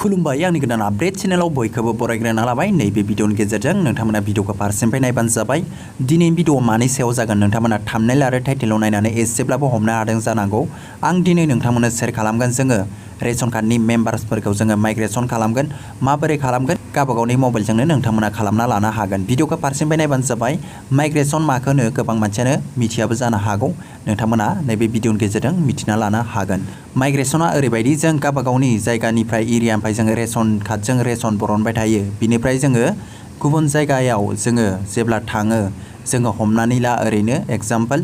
खुलुमबाय आंनि गोदान आपडेट चेनेलाव बयखौबो बरायग्रोना लाबाय। नैबे भिडिअनि गेजेरजों नोंथांमोना भिडिअखौ फारसेनिफ्राय नायबानो जाबाय। दिनै भिडिअ मानि सायाव जागोन नोंथांमोना थाम्बनेल आरो टाइटेलाव नायनानै एसेब्लाबो हमनो हादों जानांगौ। आं दिनै नोंथांमोननो शेयार खालामगोन जोङो रेशन कार्डनि मेम्बार्सफोरखौ जोङो माइग्रेसन खालामगोन। माबोरै खालामगोन गावबागावनि मबाइलजोंनो नोंथांमोना खालामना लानो हागोन। भिडिअखौ फारसेनिफ्राय नायबानो जाबाय। माइग्रेसन माखौ होनो गोबां मानसियानो मिथियाबो जानो हागौ। नोंथांमोना नैबे भिडिअनि गेजेरजों मिथिना लानो हागोन। माइग्रेसना ओरैबायदि जों गावबागावनि जायगानिफ्राय एरियानिफ्राय जोङो रेशन कार्डजों रेशन बरनबाय थायो। बिनिफ्राय जोङो गुबुन जायगायाव जोङो जेब्ला थाङो जोङो हमनानै ला ओरैनो एग्जाम्पल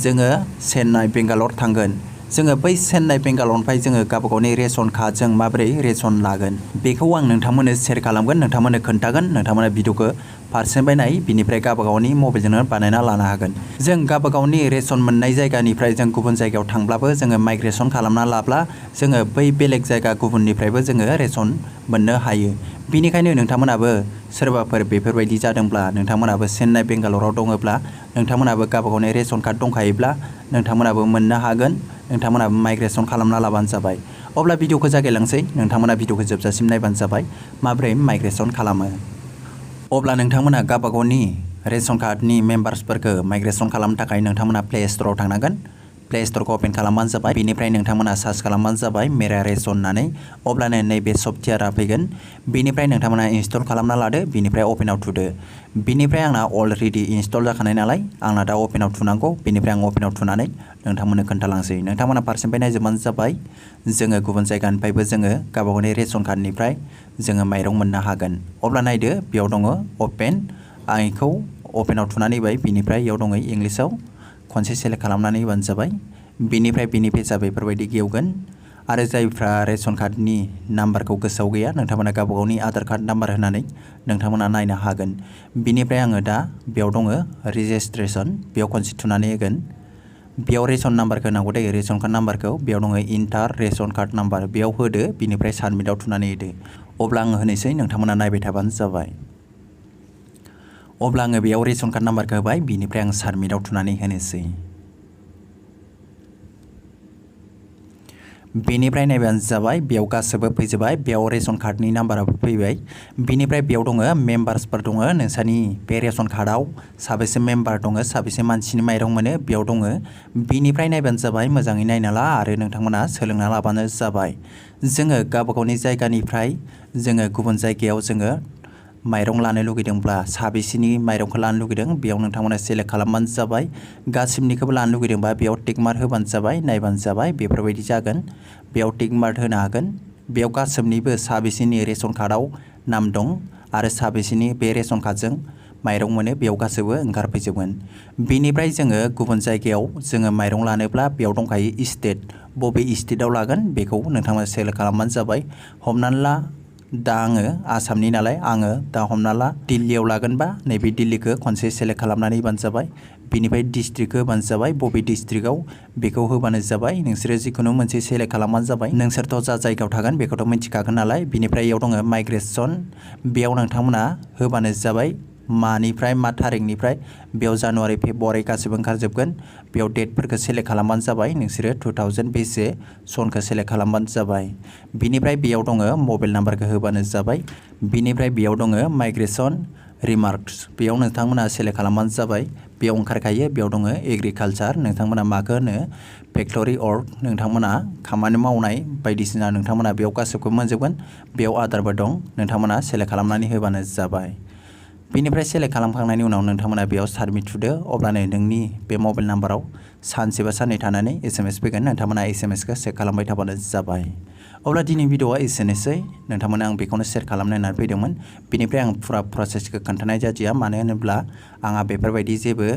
जोङो चेन्नाइ बेंगालर थांगोन। जोङो बै चेन्नाइ बेंगालरनिफ्राय जोङो गावबागावनि रेशन कार्डजों माबोरै रेशन लागोन बेखौ आं नोंथांमोननो शेयार खालामगोन, नोंथांमोननो खोन्थागोन। नोंथांमोना भिडिअखौ फारसेनिफ्राय नाय, बिनिफ्राय गावबागावनि मबाइलजोंनो बानायना लानो हागोन। जों गावबागावनि रेशन मोननाय जायगानिफ्राय जों गुबुन जायगायाव थांब्लाबो जोङो माइग्रेसन खालामना लाब्ला जोङो बै बेलेग जायगा गुबुननिफ्रायबो जोङो रेशन मोननो हायो। बिनिखायनो नोंथांमोनाबो सोरबाफोर बेफोरबायदि जादोंब्ला, नोंथांमोनाबो चेन्नाइ बेंगालराव दङब्ला, नोंथांमोनाबो गावबागावनि रेशन कार्ड दंखायोब्ला नोंथांमोनाबो मोननो हागोन। नोंथांमोनाबो माइग्रेसन खालामना लाबानो जाबाय। अब्ला भिडिअखौ जागायलांसै। नोंथांमोना भिडिअखौ जोबजासिम नायबानो जाबाय माबोरै माइग्रेसन खालामो। अब्ला नोंथांमोना गावबागावनि रेशन कार्डनि मेम्बार्सफोरखौ माइग्रेसन खालामनो थाखाय नोंथांमोना प्ले स्ट'राव थांनांगोन। प्ले स्ट'रखौ अपेन खालामबानो जाबाय। बेनिफ्राय नोंथांमोना सार्च खालामबानो जाबाय मेरा रेशन होननानै। अब्लानो नैबे सफ्टवेयारा फैगोन। बेनिफ्राय नोंथांमोना इनस्टल खालामना लादो। बेनिफ्राय अपेनाव थुदो। बेनिफ्राय आंना अलरेडि इनस्टल जाखानाय नालाय आंना दा अपेनाव थुनांगौ। बेनिफ्राय आं अपेनाव थुनानै नोंथांमोननो खोन्थालांसै। नोंथांमोना फारसेनिफ्राय नायजोबबानो जाबाय। जोङो गुबुन जायगानिफ्रायबो जोङो गावबागावनि रेशन कार्डनिफ्राय जोङो माइरं मोननो हागोन। अब्ला नायदो बेयाव दङ अपेन। आं बेखौ अपेनाव थुनानै होबाय। बेनिफ्राय बेयाव दङ इंलिसाव खनसे सेलेक्ट खालामनानै होबानो जाबाय। बेनिफ्राय बेनि पेजआ बेफोरबायदि गेवगोन। आरो जायफ्रा रेशन कार्डनि नाम्बारखौ गोसोआव गैया नोंथांमोना गावबागावनि आधार कार्ड नाम्बार होनानै नोंथांमोना नायनो हागोन। बिनिफ्राय आङो दा बेयाव दङ रेजिस्ट्रेसन, बेयाव खनसे थुनानै होगोन। बेयाव रेशन नाम्बारखौ होनांगौ दे, रेशन कार्ड नाम्बारखौ। बेयाव दङ इन्टार रेशन कार्ड नाम्बार, बेयाव होदो। बिनिफ्राय साबमिटआव थुनानै होदो। अब्ला आङो होनोसै, नोंथांमोना नायबाय थाबानो जाबाय। अब्ला आङो बेयाव रेशन कार्ड नाम्बारखौ होबाय। बिनिफ्राय आं साबमिटआव थुनानै होनोसै। बेनिफ्राय नायबानो जाबाय बेयाव गासैबो फैजोबबाय। बेयाव रेशन कार्डनि नाम्बाराबो फैबाय। बिनिफ्राय बेयाव दङ मेम्बार्सफोर दङ। नोंसानि बे रेशन कार्डआव साबेसे मेम्बार दङ, साबेसे मानसिनि माइरं मोनो बेयाव दङ। बिनिफ्राय नायबानो जाबाय, मोजाङै नायना ला आरो नोंथांमोना सोलोंना लाबानो जाबाय। जोङो गावबागावनि जायगानिफ्राय जोङो गुबुन जायगायाव जोङो माइरं लानो लुगैदोंब्ला, साबेसेनि माइरंखौ लानो लुगैदों बेयाव नोंथांमोना सेलेक्ट खालामबानो जाबाय। गासिबनिखौबो लानो लुगैदोंबा बेयाव टिक मार्क होबानो जाबाय, नायबानो जाबाय। बेफोरबायदि जागोन। बेयाव टिक मार्क होनो हागोन। बेयाव गासिबनिबो साबेसेनि रेशन कार्डआव नाम दं आरो साबेसेनि बे रेशन कार्डजों माइरं मोनो बेयाव गासैबो ओंखारफैजोबगोन। बेनिफ्राय जोङो गुबुन जायगायाव जोङो माइरं लानोब्ला बेयाव दंखायो स्टेट, बबे स्टेटआव लागोन बेखौ नोंथांमोना सेलेक्ट खालामबानो जाबाय। हमनानै ला दा आङो आसामनि नालाय आङो दा हमना ला दिल्लीयाव लागोनबा नैबे दिल्लीखौ खनसे सेलेक्ट खालामनानै होबानो जाबाय। बिनिफ्राय डिस्ट्रिक्टखौ होबानो जाबाय, बबे डिस्ट्रिक्टआव बेखौ होबानो जाबाय। नोंसोरो जिखुनु मोनसे सेलेक्ट खालामबानो जाबाय। नोंसोरथ' जा जायगायाव थागोन बेखौथ' मिथिखागोन नालाय। बिनिफ्राय बेयाव दङ माइग्रेसन, बेयाव नोंथांमोना होबानो जाबाय मानिफ्राय मा थारिखनिफ्राय। बेयाव जानुवारि फेब्रुवारि गासिबो ओंखारजोबगोन। बेयाव डेटफोरखौ सेलेक्ट खालामबानो जाबाय। नोंसोरो 2000 बेसे सनखौ सेलेक्ट खालामबानो जाबाय। बिनिफ्राय बेयाव दङ मबाइल नाम्बारखौ होबानो जाबाय। बिनिफ्राय बेयाव दङ माइग्रेसन रिमार्क्स, बेयाव नोंथांमोना सेलेक्ट खालामबानो जाबाय। बेयाव ओंखारखायो। बेयाव दङ एग्रिकालचार, नोंथांमोना माखौ होनो फेक्टरि वर्क, नोंथांमोना खामानि मावनाय बायदिसिना नोंथांमोना बेयाव गासिबखौबो मोनजोबगोन। बेयाव आदारबो दं, नोंथांमोना सेलेक्ट खालामनानै होबानो जाबाय। बेनिफ्राय सेलेक्ट खालामखांनायनि उनाव नोंथांमोना बेयाव साबमिट थुदो। अब्लानो नोंनि बे मबाइल नाम्बाराव सानसे बा साननै थानानै SMS फैगोन। नोंथांमोना SMSखौ चेक खालामबाय थाबानो जाबाय। अब्ला दिनै भिडिअआ एसेनोसै। नोंथांमोना आं बेखौनो शेयार खालामनो होननानै फैदोंमोन। बेनिफ्राय आं फुरा प्रसेसखौ खोन्थानाय जादिया, मानो होनोब्ला आंहा बेफोरबायदि जेबो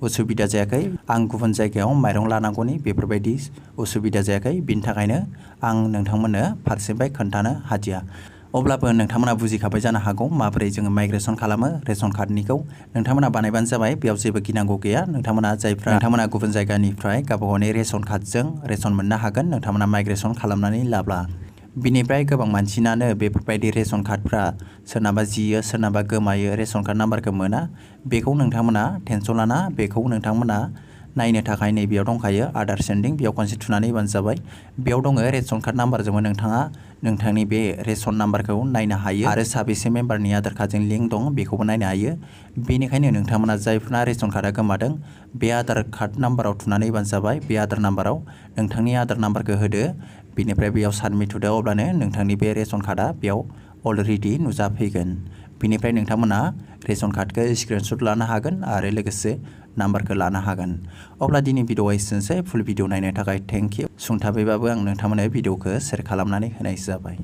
उसुबिदा जायाखै। आं गुबुन जायगायाव माइरं लानांगौनि बेफोरबायदि उसुबिदा जायाखै। बिनि थाखायनो आं नोंथांमोननो फारसेनिफ्राय खोन्थानो हादिया। अब्लाबो नोंथांमोना बुजिखाबाय जानो हागौ माबोरै जोङो माइग्रेसन खालामो रेशन कार्डनिखौ। नोंथांमोना बानायबानो जाबाय, बेयाव जेबो गिनांगौ गैया। नोंथांमोना गुबुन जायगानिफ्राय गावबागावनि रेशन कार्डजों रेशन मोननो हागोन नोंथांमोना माइग्रेसन खालामनानै लाब्ला। बिनिफ्राय गोबां मानसिनानो बेफोरबायदि रेशन कार्डफ्रा सोरनाबा जियो, सोरनाबा गोमायो, रेशन कार्ड नाम्बारखौ मोना। बेखौ नोंथांमोना टेनसन लाना, बेखौ नोंथांमोना नायनो थाखाय नैबेयाव दंखायो आधार सेन्डिं, बेयाव खनसे थुनानै होबानो जाबाय। बेयाव दङ रेशन कार्ड नाम्बारजोंबो नोंथाङा नोंथांनि बे रेशन नाम्बारखौ नायनो हायो आरो साबेसे मेम्बारनि आधार कार्डजों लिंक दं बेखौबो नायनो हायो। बेनिखायनो नोंथांमोना जायफोरना रेशन कार्डआ गोमादों बे आधार कार्ड नाम्बाराव थुनानै होबानो जाबाय। बे आधार नाम्बाराव नोंथांनि आधार नाम्बारखौ होदो, बेनिफ्राय बेयाव साबमिट थुदो, अब्लानो नोंथांनि बे रेशन कार्डआ बेयाव अलरेडि नुजाफैगोन। बेनिफ्राय नोंथांमोना रेशन कार्डखौ स्क्रिनशट लानो हागोन आरो लोगोसे नाम्बारखौ लानो हागोन। अब्ला दिनै भिडिअआ एसेनोसै। फुल भिडिअ नायनो थाखाय थेंक इउ। सुंथाबैबाबो आं नोंथांमोननो भिडिअखौ शेयार खालामनानै होनाय जाबाय।